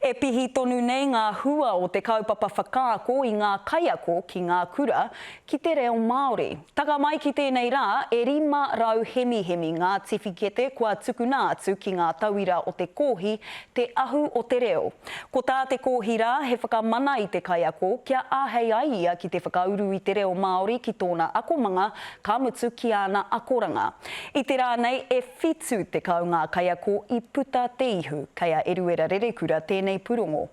E pihi tonu nei ngā hua o te kaupapa whakaako i ngā kaiako ki ngā kura ki te reo Māori. Taka mai ki tēnei rā, e 500 hemihemi ngā tiwhikete kua tukuna atu ki ngā tauira o te kōhi Te Ahu o te Reo. Ko tā te kōhi rā he whakamana i te kaiako kia āhei ai ia ki te whakauru i te reo Māori ki tōna akomanga, ka mutu ki āna akoranga. I te rā nei, e 70 ngā kaiako i puta te ihu. Kei a Eruera Rerekura tēnei purongo.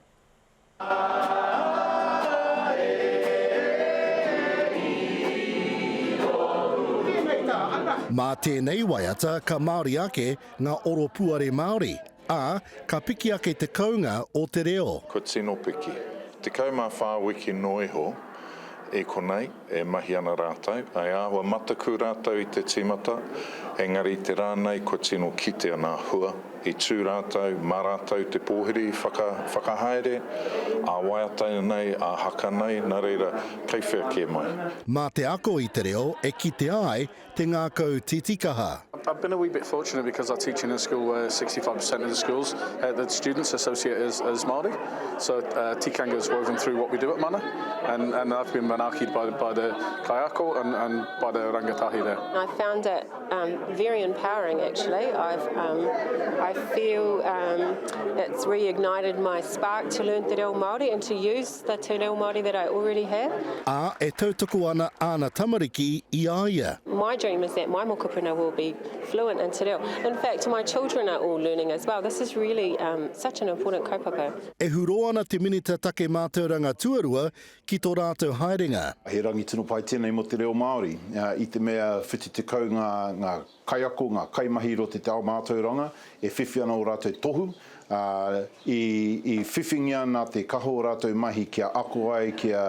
Mā tēnei waiata ka Māori ake ngā oropuare Māori, ā, ka piki ake te kounga o te reo. Kua tino piki. 14 wiki noa iho i konei e mahi ana rātou. I āhua mataku rātou i te tīmata, engari i te rā nei kua tino kitea nā hua. I tū rātou, mā rātou te pōhiri whaka, whakahaere, ā-waiata nei, ā-haka nei, nā reira, kei whea kē mai. Mā te ako i te reo e kitea ai te ngākau titikaha. I've been a wee bit fortunate because I teach in a school where 65% of the schools, uh, the students associate as, as Māori. So uh, tikanga is woven through what we do at Mana and, and I've been manaaki'd by, by the kaiako and, and by the rangatahi there. I found it um, very empowering actually. I've, um, I feel um, it's reignited my spark to learn te reo Māori and to use the te reo Māori that I already have. Ā, e tautoko ana āna tamariki i a ia. My dream is that my mokopuna will be fluent in te reo. In fact, my children are all learning as well. This is really um, such an important kaupapa. E hurō ana te Minita Take Mātauranga Tuarua ki tō rātou haerenga. He rangi tino pai tēnei mō te reo Māori, i te mea 70 ngā, ngā kaiako, ngā kaimahi i roto i te ao mātauranga e whiwhi ana ō rātou tohu, ā, i, i whiwhingia nā te kaha o rātou mahi kia ako ai, kia,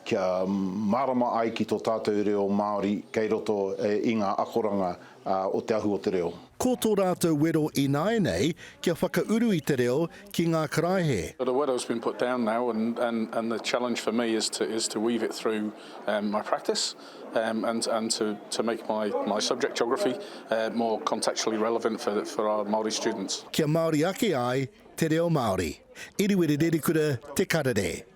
kia mārama ai ki tō tātou reo Māori kei roto i ngā akoranga o Te Ahu o te Reo. Ko tō rātou wero ināianei kia whakauru i te reo ki ngā karaehe. The wero's been put down now and, and, and the challenge for me is to, is to weave it through um, my practice um, and, and to, to make my, my subject geography uh, more contextually relevant for, for our Māori students. Kia Māori ake ai te reo Māori. Iriwiri Rerikura, Te Karere.